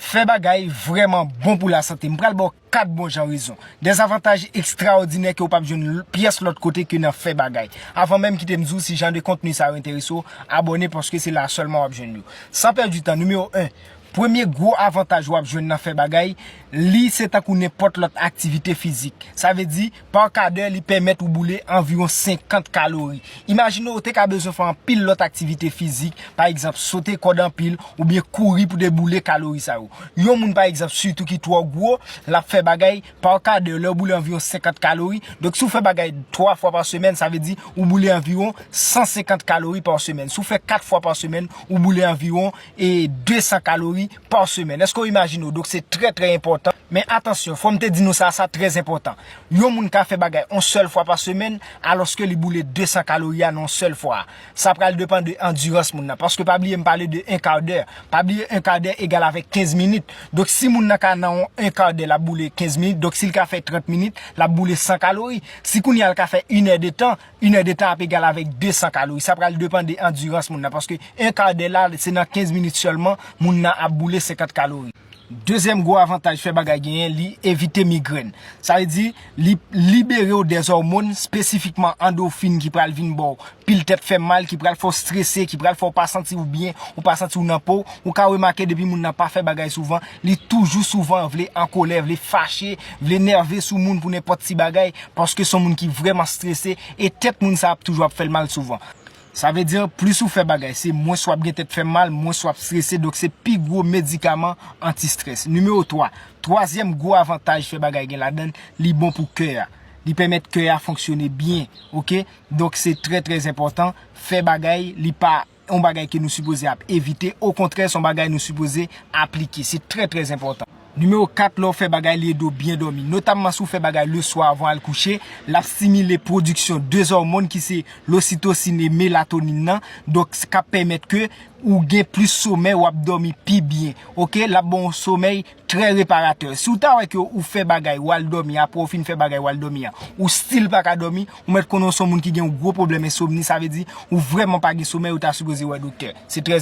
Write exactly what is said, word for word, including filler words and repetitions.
Fè bagay vrèman bon pou lasante. M pral ba w kat bon jan rezon. Dèzavantaj ekstraòdinè ke w p ap jwenn l-, pyès lòt kote ke nan fè bagay. Avan menm kite m di w si jan de kontni sa yo enterese w, abòne paske se la sèlman w ap jwenn yo. San pèdi tan, nimewo en, premye gwo avantaj w ap jwenn nan fè bagay, li se tankou nenpòt lòt aktivite fizik. Sa vle di, pa kadè, li pèmèt ou boule anviwon senkant kalori. Imajine w te ka bezwen fè anpil lòt aktivite fizik, pa egzanp, sote kòd anpil oubyen kouri pou te boule kalori sa yo. Yon moun, pa egzanp, sitou ki twò gwo, l ap fè bagay pa kadè, lè w boule anviwon senkant kalori. Donk, si w fè bagay twa fwa pa semèn, sa vle di ou boule anviwon san senkant kalori pa semèn. Si w fè kat fwa pa semèn, ou boule anviwon e de san kalori pa semèn. Èske w imajine w? Donk, se trè, trè enpòtan. Men atansyon, fò m te di nou sa, sa trè enpòtan. Yon moun ka fè bagay yon sèl fwa pa semèn, alòske li boule de san kalori a nan yon sèl fwa. Sa pral depann de andirans moun nan. Paske pa bliye m pale de en kadè. Pa bliye en kadè egal avèk kenz minit. Donk, si moun nan ka nan yon en kadè, l ap boule kenz minit. Donk, si l ka fè trant minit, l ap boule san kalori. Si kounye a l ka fè inè de tan, inè de tan ap egal avèk de san kalori. Sa pral depann de andirans moun nan. Paske en kadè la, se nan kenz minit sèlman, moun nan ap boule senkant kalori. Dezyèm gwo avantaj fè bagay genyen, li evite migrèn. Sa vle di, li libere w dè òmòn, espesifikman andofin ki pral vin ba w pil tèt fè mal, ki pral fè w strese, ki pral fè w pa santi w byen, ou pa santi w nan po w. Ou ka remake depi moun nan pa fè bagay souvan, li toujou souvan vle an kolè, vle fache, vle nève sou moun pou nenpòt ti bagay, paske se yon moun ki vrèman strese, e tèt moun sa ap toujou ap fè l mal souvan. Sa vle di, plis ou fè bagay, se mwens w ap gen tèt fè mal, mwens w ap strese, donk se pi gwo medikaman anti-strès. Nimewo twa, twazyèm gwo avantaj fè bagay gen ladan l, li bon pou kè a. Li pèmèt kè a fonksyone byen, oke? Donk se trè, trè enpòtan. Fè bagay, li pa yon bagay ke nou sipoze ap evite, okontrè, se yon bagay nou sipoze aplike. Se trè, trè enpòtan. Nimewo kat, lè w fè bagay, li ede w byen dòmi. Notamman si w fè bagay leswa avan w al kouche, l ap stimile pwodiksyon de òmòn ki se lositosin e melatonin nan. Donk, k ap pèmèt ke ou gen plis somèy, w ap dòmi pi byen. Oke, l ap ba w yon somèy trè reparatè. Si w ta wè ke ou fè bagay, w al dòmi, apre w fin fè bagay, w al dòmi a, ou still pa ka dòmi, ou mèt konnen w se yon moun ki gen yon gwo pwoblèm ensomni, sa vle di ou vrèman pa gen somèy, ou ta sipoze wè doktè. Se trè